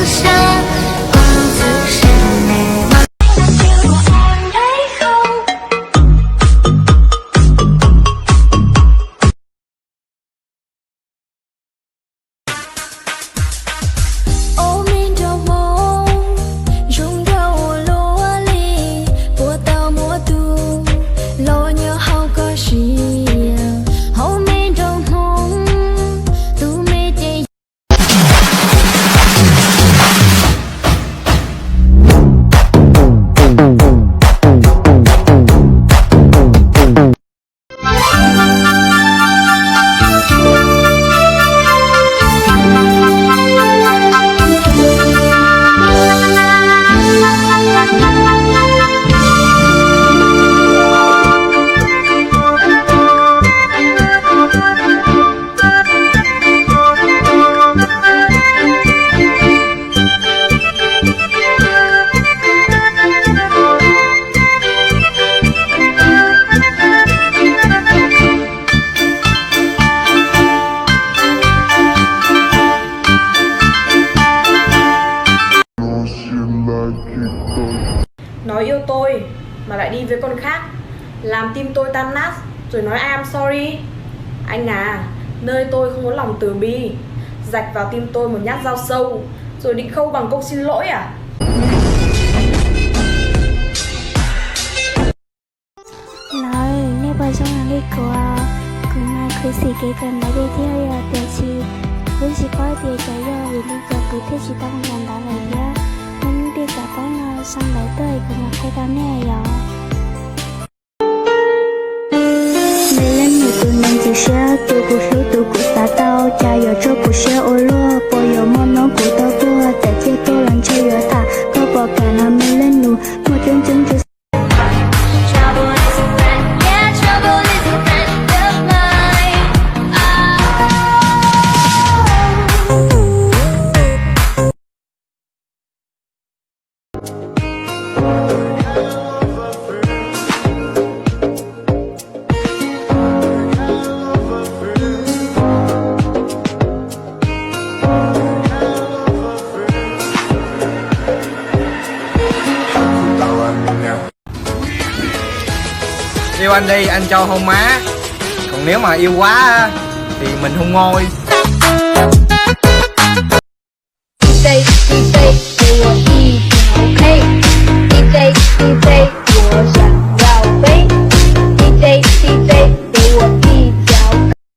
Ob me nraug hmoob zoo nkauj ua luaj li, puas tau muaj tus los nyob hauv koj siab? Hauv me nraug hmoob, tus me ces Nó yêu tôi mà lại đi với con khác, làm tim tôi tan nát, rồi nói I'm sorry. Anh à, nơi tôi không có lòng từ bi, rạch vào tim tôi một nhát dao sâu, rồi định khâu bằng câu xin lỗi à? Lawv, nej puas zoo heev li kuv? Kuv mas khuv xim kev kawm ntawv tiag tiag li os, tiam sis kuv tsis paub tias xyov yog vim li cas kuv thiaj tsis tau nyob ntawd lawm thiab. Nej muab tej xov tooj no sau ntawv tuaj kuv mam qhia rau nej os. Me leej nus tus neeg tsis siab, tus kuv hlub tus kuv xav tau, cas yuav tso kuv siab ua luaj, puas yuav muaj hnub kuv tau tuag, txawm ciaj tuag los ntshe yuav tham, koj puas kam no me leej nus, muaj coob coob tsis Yêu anh đi, anh châu hôn má. Còn nếu mà yêu quá thì mình hôn môi.